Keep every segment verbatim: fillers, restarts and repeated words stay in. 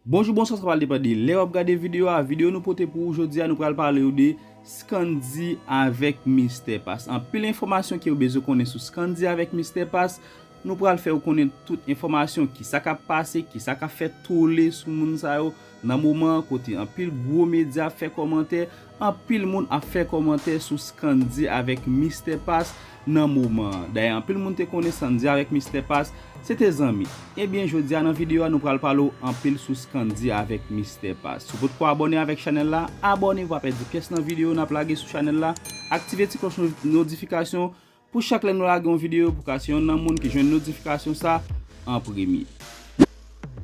Bonjou, bonswa, sa pral depann de lè w ap gade videyo a. Videyo nou pote pou ou jodi a, nou pral pale w de Scandy avèk Mister Pass. Anpil enfòmasyon ke w bezwen konnen sou Scandy avèk Mister Pass. Nou pral fè w konnen tout enfòmasyon, kisa k ap pase, kisa k ap fè tole sou moun sa yo nan moman an, kote anpil gwo medya ap fè kòmantè, anpil moun ap fè kòmantè sou Scandy avèk Mister Pass nan moman an. Dayè, anpil moun te konnen Scandy avèk Mister Pass se te zanmi. Ebyen, jodi a nan videyo a, nou pral pale w anpil sou Scandy avèk Mister Pass. Si w potko abòne avèk chanèl la, abòne pou w pa pèdi pyès nan videyo n ap lage sou chanèl la. Aktive ti klòch no-, notifikasyon pou chak lè nou lage yon videyo, pou ka se yonn nan moun ki jwenn notifikasyon sa an premye.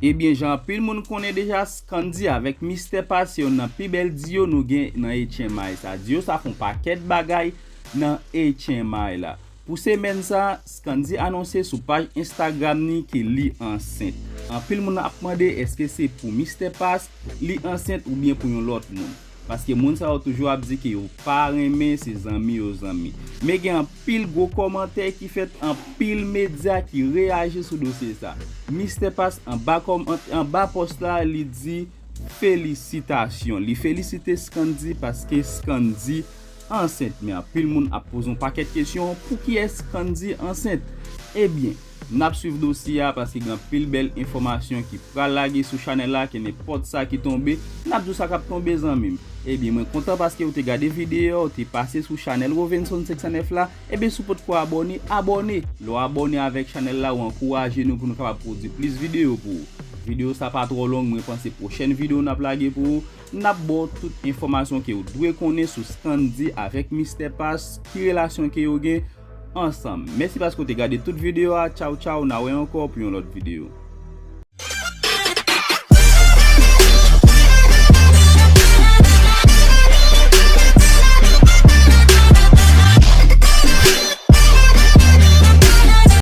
Ebyen, jan anpil moun konnen deja, Scandy avèk Mister Pass se yonn nan pi bèl diyo nou gen nan H M I sa. Diyo sa fè yon pakèt bagay nan H M I la. Pou semèn sa, Scandy anonse sou paj Instagram ni ke li ansent. Anpil moun ap mande èske se pou Mister Pass li ansent oubyen pou yon lòt moun. Paske moun sa yo toujou ap di ke yo pa renmen se zanmi yo zanmi. Men gen anpil gwo kòmantè ki fèt, anpil medya ki reyaji sou dosye sa. Mister Pass anba kòm-, anba pòs la, li di felisitasyon. Li felisite Scandy paske Scandy ansent. Men anpil moun ap poze yon pakèt kesyon, pou kiyès Scandy ansent? Ebyen, n ap swiv dosye a paske gen anpil bèl enfòmasyon ki pral lage sou chanèl la, ke nenpòt sa ki tonbe, n ap di w sa k ap tonbe, zanmi m. Ebyen, mwen kontan paske w te gade videyo a, w te pase sou chanèl Rovenson senk san nèf la. Ebyen, si w potko abòne, abòne. Lè w abòne avèk chanèl la, w ankouraje nou pou nou kapab pwodui plis videyo pou ou. Videyo sa pa twò long, mwen panse pwochèn videyo n ap lage pou ou, n ap ba w tout enfòmasyon ke w dwe konnen sou Scandy avèk Mister Pass, ki relasyon ke yo gen ansanm. Mèsi paske w te gade tout videyo a. Tchaw, tchaw, n a wè ankò pou yon lòt videyo.